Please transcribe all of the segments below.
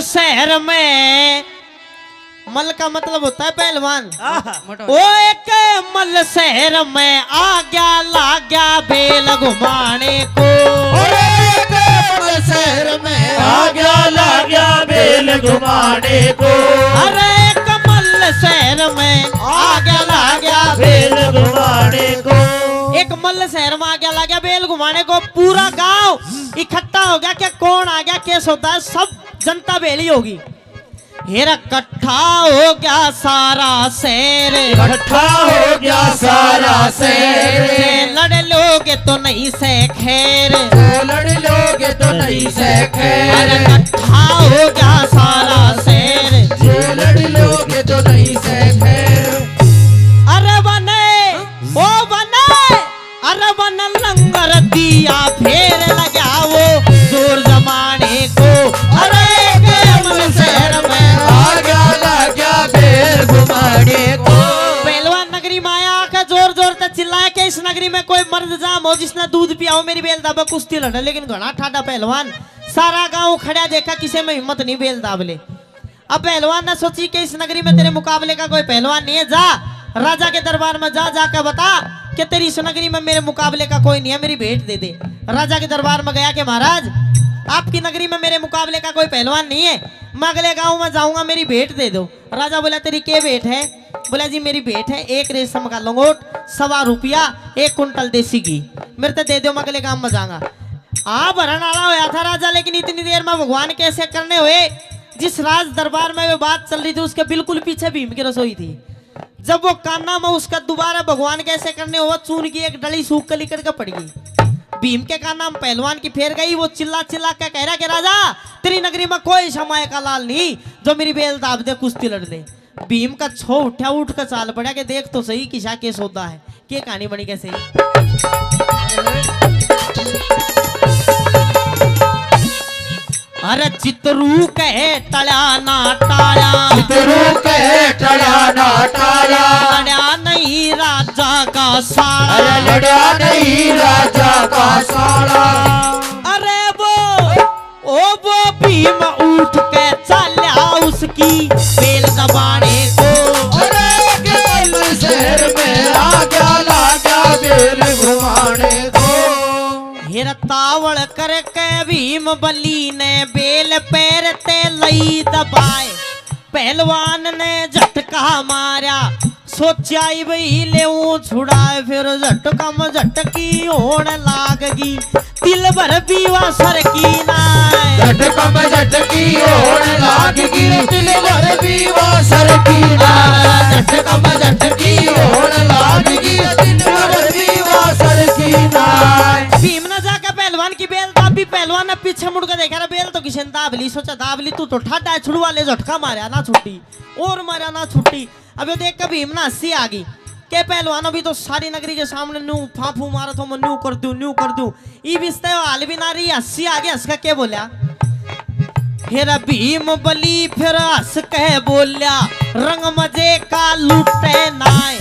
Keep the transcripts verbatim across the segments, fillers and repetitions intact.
शहर में, मल का मतलब होता है पहलवान। आहा। ओ एक मल शहर में आ गया, ला गया बेल घुमाने को। अरे एक मल शहर में आ गया, ला गया बेल घुमाने को। अरे एक मल शहर में आ गया, ला गया बेल घुमाने को। एक मल शहर में आ गया, ला गया बेल घुमाने को। पूरा गांव इकट्ठा हो गया कि कौन आ गया, के सौदा है, सब जनता भेली होगी। हेरा इकट्ठा हो गया सारा शहर, इकट्ठा हो गया सारा शहर। जे लड़ लोगे तो नहीं से खैर, जो लड़ लोगे तो नहीं से खैर। अरे इकट्ठा हो गया सारा शहर, जो लड़ लोगे तो नहीं से खैर। अरे बने, ओ बने, अरे बन लंगर दिया फेर लगाओ जोर जमाने को। अरे एक मल शहर में आ गया, ला गया बेल घुमाने को। पहलवान नगरी में आया, आके जोर जोर तै चिल्लाया कि इस नगरी में कोई मर्द जाम हो जिसने दूध पिया हो, मेरी बेल दाबे कुश्ती लड़े। लेकिन घना ठाडा पहलवान, सारा गांव खड़ा देखा, किसी में हिम्मत नहीं बेल दाब ले। अब पहलवान ने सोची कि इस नगरी में तेरे मुकाबले का कोई पहलवान नहीं है, जा राजा के दरबार में जा, जाकर बता कि तेरी इस नगरी में मेरे मुकाबले का कोई नहीं है, मेरी भेंट दे दे। राजा के दरबार में गया कि महाराज, आपकी नगरी में मेरे मुकाबले का कोई पहलवान नहीं है, मैं अगले गांव में जाऊंगा, मेरी भेंट दे दो। राजा बोला, तेरी के भेंट है? बोला, जी मेरी भेंट है एक रेशम का लंगोट, सवा रुपया, एक कुंटल देसी घी, मेरे तो दे दो, मैं अगले गांव में जाऊंगा। हाँ, भरण आला होया था राजा, लेकिन इतनी देर में भगवान के ऐसे करने हुए, जिस राज दरबार में वो बात चल रही थी, उसके बिल्कुल पीछे भीम की रसोई थी। जब वो काना में उसका दोबारा भगवान के ऐसे करने हुआ, चून की एक डली सूख के लिकड़ के पड़ गई। भीम के काना में पहलवान की फेर गई। वो चिल्ला चिल्ला के कह रहा कि राजा, तेरी नगरी में कोई समाय का लाल नहीं जो मेरी बेल दाब दे, कुश्ती लड़ ले। भीम का छो उठा, उठ के चाल पड़ा कि देख तो सही किसा के सौदा है, के कहानी बनी कैसे। अरे चितरू कहे टला ना टाला, चितरू कहे टला ना टाला। लड़ा नहीं राजा का साला, अरे लड़ा नहीं राजा का साला। अरे वो, ओ वो भीम उठ के चाल्या उसकी बेल दबाने को। अरे एक मल शहर में आ गया, ला गया बेल घुमाने को। हेर तावल करके भीम बली ने बेल पैर ते लई दबाए। पहलवान ने झटका मारा, सोचा ही भाई लेऊं छुड़ाए, फिर झटका में झटकी होण लाग गई, दिल भर भी वा सरकी ना। झटका में झटकी होण लाग गई, दिल भर भी वा सरकी ना। झटका में झटकी होण लाग गई, दिल भर भी वा सरकी ना। भीम ने जाके पहलवान की बेल दाबी। पहलवान ने पीछे मुड़ के देखा, रे बेल तो किसी ने दाब ली। सोचा, दाब ली, तू तो ठाडा है, छुड़वा ले। झटका मारा ना छुट्टी, और मारा ना छुट्टी। अब यो देख के भीम ना हंसी आ गई। के पहलवान, अभी तो सारी नगरी के सामने न्यू फाफू मारा था, मैं न्यू कर दूं, न्यू कर दूं। इब इस ते हाल भी ना रही, हंसी आ गई। हंस के के बोल्या, हेरा भीम बली फिर हंस के बोल्या, रंग मजे का लूटे नाय।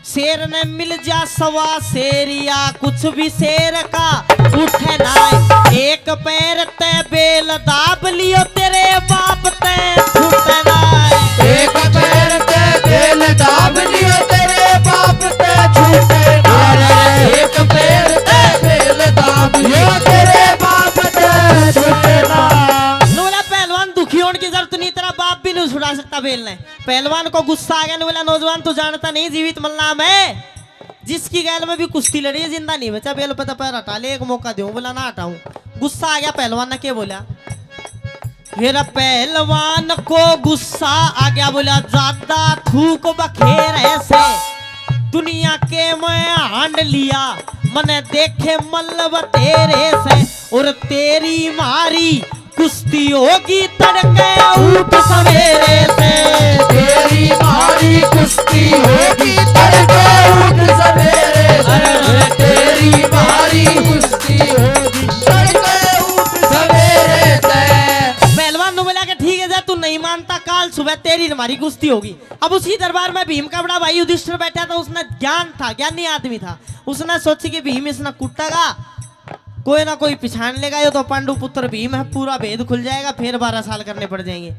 शेर ने मिल जा सवा शेर या कुछ भी शेर का उठे नाय। एक पैर ते बेल दाब लियो तेरे बाप ते छूटे नाय। एक पैर ते बेल दाब लियो तेरे बाप ते छूटे नाय। एक पैर ते बेल दाब लियो तेरे बाप ते छूटे नाय। नूला पहलवान दुखी होने की जरूरत नहीं, तेरा बाप भी नहीं छुड़ा सकता बेल ने। पहलवान को गुस्सा आ गया, नूला नौजवान तू जानता नहीं, जीवित मल्ला मैं जिसकी गैल में भी कुश्ती लड़ी, जिंदा नहीं बचा, बेल पे तो पैर हटा ले, एक मौका दूं। बोला, ना हटाऊं। गुस्सा आ गया पहलवान ने, के बोला, मेरा पहलवान को गुस्सा आ गया, बोला, ज्यादा थूक बखेर ऐसे दुनिया के मैं हांड लिया, मने देखे मल्ल बतेरे से, और तेरी मारी कुश्ती होगी तड़के उठ सवेरे से। तेरी मारी कुश्ती होगी तड़के उठ सवेरे से। अरे तेरी मारी कुश्ती होगी तड़के उठ सवेरे से। पहलवान ने बोला कि ठीक है, जा तू नहीं मानता, काल सुबह तेरी हमारी कुश्ती होगी। अब उसी दरबार में भीम का बड़ा भाई युधिष्ठिर बैठा था, उसने ज्ञान था, ज्ञानी आदमी था, उसने सोची कि भीम इसने कुटेगा, कोई ना कोई पिछाण लेगा, यो तो पांडु पुत्र भीम है, पूरा भेद खुल जाएगा, फिर बारह साल करने पड़ जाएंगे।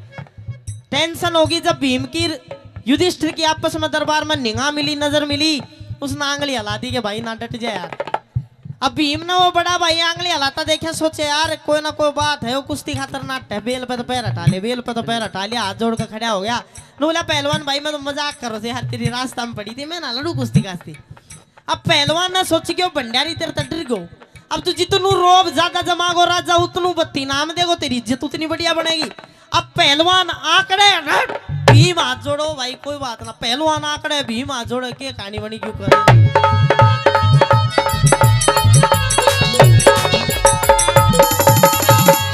टेंशन होगी जब भीम की, युधिष्ठिर की आपस में दरबार में निगाह मिली, नजर मिली, उसने आंगली हला दी कि भाई ना डट जाए यार। अब भीम ने वो बड़ा भाई आंगली हलाता देखे, सोचे यार कोई ना कोई बात है, वो कुश्ती खातर नाट है, बेल पे तो पैर हटा ले, बेल पे तो पैर हटा लिया, हाथ जोड़ के खड़ा हो गया। ने बोला पहलवान भाई मैं तो मजाक कर रहा था यार, तेरी रास्ता में पड़ी थी, मैं ना लड़ू कुश्ती काश्ती। अब पहलवान ने सोची कि वो भंडारी तेरे तक डर गयो। अब तू जितनू रोब ज्यादा जमागो राजा, उतनू बत्ती नाम देगो, तेरी इज्जत उतनी बढ़िया बनेगी। अब पहलवान आकड़े, रट, भीम हाथ जोड़ो भाई, कोई बात ना। पहलवान आकड़े, भीम हाथ जोड़े, के कहानी बनी क्यों कर।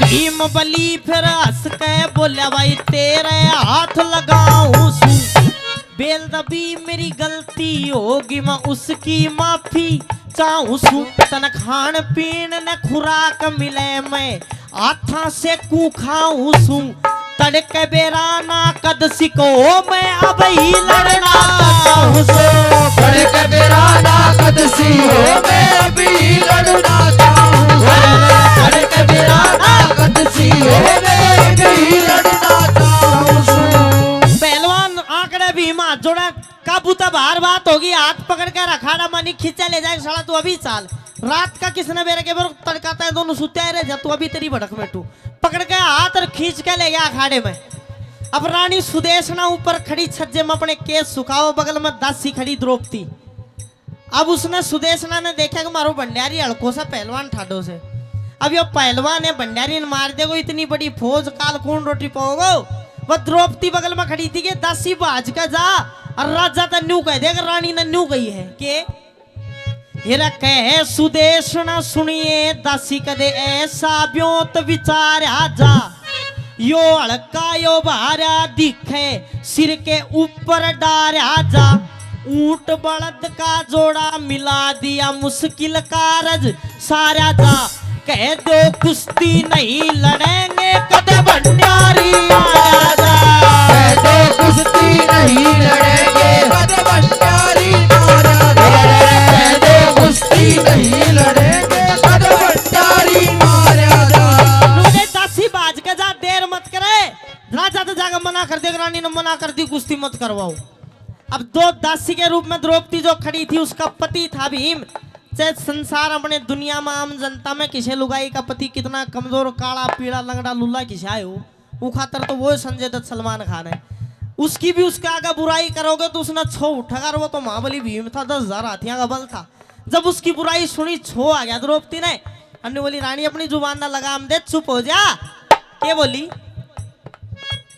भीम बली फिर हंस के बोल्या, भाई तेरे हाथ लगाऊं सू। बेल दबी मेरी गलती होगी, मैं उसकी माफी चाहूं सू। तन खान पीन न खुराक मिले, मैं हाथां से कू खाऊं सू। तड़के बेरा ना कद सिको, मैं अब ही लड़ना चाहूं सू। तड़के बेरा ना कद सी हो, मैं अब ही लड़ना चाहूं सू। तड़के बेरा ना कद सी हो, मैं अब ही लड़ना चाहूं सू। पहलवान आंकड़े भीम हाथ जोड़ा, काबू तै बाहर बात होगी, हाथ पकड़ के अखाड़ा मानी खींचा ले जाए, साला तू अभी चाल। रात का किसने बेरे के बेर तड़का तै दोनों सुत्या रह जा, तू अभी तेरी भड़क में टू। पकड़ के हाथ और खींच के ले गया अखाड़े में। अब रानी सुदेशना ऊपर खड़ी छज्जे में अपने केस सुखाओ, बगल में दासी खड़ी द्रौपदी। अब उसने सुदेशना ने देखा कि मारो भंडारी हल्को सा पहलवान ठाडो से। अब यो पहलवान है, भंडारी ने मार देगो, इतनी बड़ी फौज काल कौन रोटी पाओगो। वह द्रौपदी बगल में खड़ी थी कि दासी भाज के जा और राजा तै न्यू कह दे, अगर रानी ने न्यू कही है कि हेरा कह सुदेशना सुनिए दासी कदे ऐसा ब्योंत विचार आ जा। यो हल्का यो भारा दिखे सिर के ऊपर डारा जा। ऊंट बलद का जोड़ा मिला दिया मुश्किल कारज सारा जा। कह दो कुश्ती नहीं लड़ेंगे कद भंडारी मारा जा। कह दो कुश्ती नहीं लड़ेंगे कद भंडारी मारा जा। कह दो कुश्ती नहीं लड़ेंगे कद भंडारी मारा जा। लो रे दासी भाज के जा, देर मत करे। राजा तो जाके मना कर दे, रानी ने मना कर दी, कुश्ती मत करवाओ। अब दो दासी के रूप में द्रौपदी जो खड़ी थी, उसका पति था भीम। चाहे संसार अपने दुनिया में आम जनता में किसे लुगाई का पति कितना कमजोर, काला, पीला, लंगड़ा, लूला किसा हो, वो खातर तो वो संजय दत्त, सलमान खान है। उसकी भी उसके आगे बुराई करोगे तो उसने छो उठेगा, और वो तो महाबली भीम था, दस हजार हाथियां का बल था। जब उसकी बुराई सुनी, छो आ गया द्रौपदी ने। अन्य बोली, रानी अपनी जुबान ना लगाम दे, चुप हो जा। के बोली?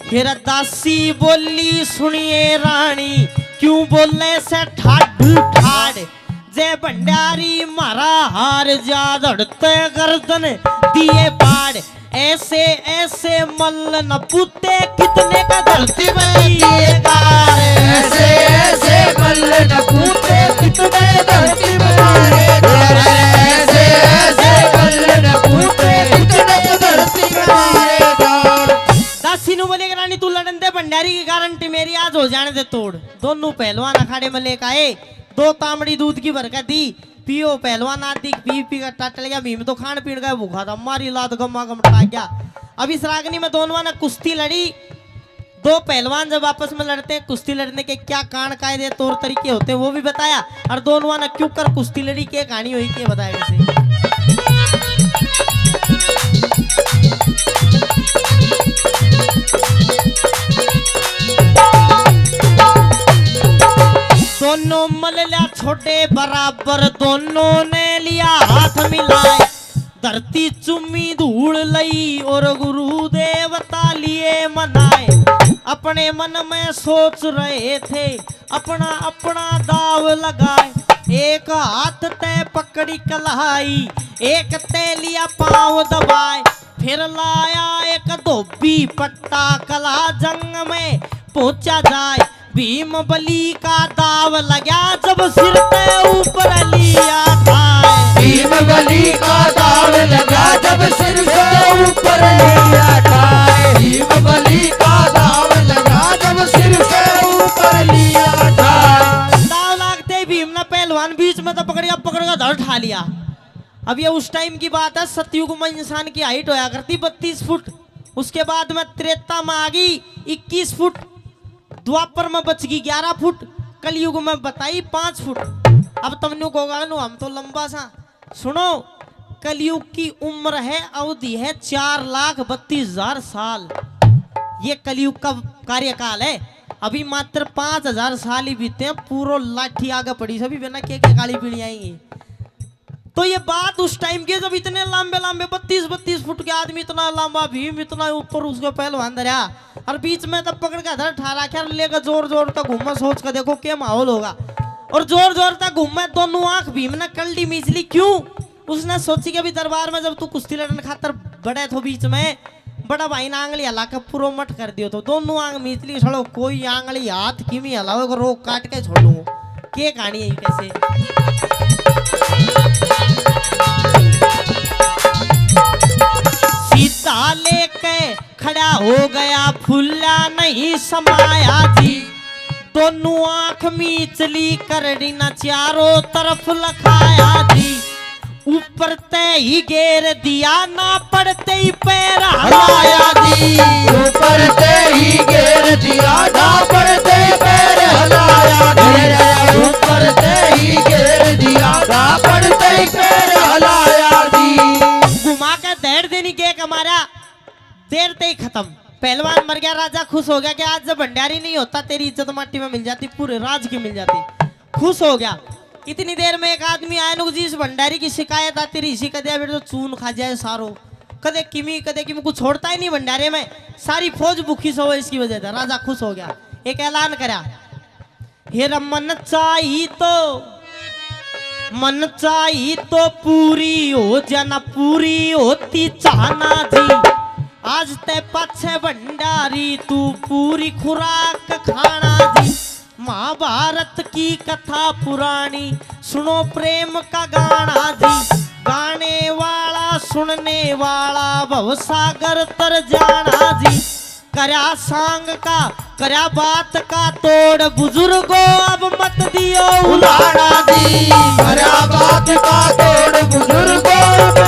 फिर दासी बोली, सुनिए रानी, क्यों बोले से ठाडू ठाड? जय भंडारी म्हारा हार जा, धड़ते गर्दन दिए पाड़। ऐसे ऐसे मल्ल न पूते, कितने का धरती में दिए गाड़। ऐसे ऐसे मल्ल न पूते, कितने धरती में दिए गाड़। ऐसे ऐसे मल्ल न पूते, कितने का धरती में दिए गाड़। दासी नु बोले, रानी तू लड़न दे, भंडारी की गारंटी मेरी, आज हो जाने दे तोड़। दोनों पहलवान अखाड़े में लेकर आए, दो तामड़ी दूध की भर के दी। पियो पहलवान आदि पी पी कर टटल गया। भीम तो खान पीन का भूखा था, मारी लात गमा गम टाक गया। अब इस रागनी में दोनों ने कुश्ती लड़ी। दो पहलवान जब आपस में लड़ते हैं, कुश्ती लड़ने के क्या कान कायदे तौर तरीके होते हैं, वो भी बताया। और दोनों ने क्यों कर कुश्ती लड़ी, के कहानी हुई, के बताया कैसे। दोनों मल लिया छोटे बराबर, दोनों ने लिया हाथ मिलाए। धरती चुम्मी धूल लई और गुरु देवता लिए मनाए। अपने मन में सोच रहे थे, अपना अपना दाव लगाए। एक हाथ ते पकड़ी कलाई, एक ते लिया पाँव दबाए। फिर लाया एक धोबी पट्टा, कला जंग में पहुंचा जाए। भीम बली का दाव लगा जब सिर पे ऊपर लिया था। भीम बली का दाव लगा जब सिर पे ऊपर लिया था। भीम बली का दाव लगा जब सिर पे ऊपर लिया था। दाव लागते ही भीम ने पहलवान बीच में तो पकड़ गया, पकड़ के धर ठा लिया। अब ये उस टाइम की बात है, सतयुग में इंसान की हाइट होया करती बत्तीस फुट, उसके बाद में त्रेता में आ गई इक्कीस फुट, द्वापर में बच गई ग्यारह फुट, कलयुग में बताई पाँच फुट। अब तुम न्यू कहोगा, "नु हम तो लंबा सा।" सुनो, कलयुग की उम्र है, अवधि है चार लाख बत्तीस हजार साल। ये कलयुग का कार्यकाल है। अभी मात्र पाँच हजार साल ही बीते हैं, पूरो लाठी आगे पड़ी, सभी बिना के, के काली पीली आएंगी। तो ये बात उस टाइम की, जब इतने लंबे लंबे बत्तीस बत्तीस फुट के आदमी, इतना लंबा भीम, इतना ऊपर उसको पहलवान धरया, और बीच में तब पकड़ के धर ठा रखा और लेकर जोर जोर तक घूमा। सोच के देखो क्या माहौल होगा। और जोर जोर तक घूमा, दोनों आंख भीम ने कलडी मीच ली। क्यों? उसने सोची कि अभी दरबार में जब तू कुश्ती लड़न खातर बड़े थो, बीच में बड़ा भाई ने आंगली हला के पूरो मठ कर दियो, तो दोनों आंग मीच ली। सड़ो, कोई आंगली हाथ किमी हलाओ, को रोक काट के छोड़ू। के कहानी है कैसे? सीधा लेके खड़ा हो गया, फुल्ला नहीं समाया जी। दोनों आंख मीच ली, करड़ी ना चारों तरफ लखाया जी। ऊपर ते ही घेर दिया, ना पड़ते ही पैर हलाया जी। ऊपर ते ही घेर दिया, ना पड़ते ही पैर हलाया जी। ऊपर ते ही घेर दिया, ना पड़ते ही पैर हलाया जी। घुमा के धैड़ देनी के हमारा देर ते ही खत्म। पहलवान मर गया, राजा खुश हो गया कि आज जब भंडारी नहीं होता, तेरी इज्जत माटी में मिल जाती, पूरे राज की मिल जाती। खुश हो गया। इतनी देर में एक आदमी आया, नु जी, इस भंडारी की शिकायत आती रही, इसी कदे फिर तो चून खा जाए सारो। कदे किमी, कदे किमी, कुछ छोड़ता ही नहीं भंडारे में। सारी फौज भूखी सोवे इसकी वजह से। राजा खुश हो गया, एक ऐलान करा, "हे रे, मन चाही तो, मन चाही तो पूरी हो जा, ना पूरी होती चाहना जी। आज ते पाछे भंडारी तू पूरी खुराक खाना जी। महाभारत की कथा पुरानी, सुनो प्रेम का गाना जी। गाने वाला, सुनने वाला, भवसागर तर जाना जी। करया सांग का, करया बात का तोड़, बुजुर्गो अब मत दियो उलाड़ा जी। करया बात का तोड़, बुजुर्गो अब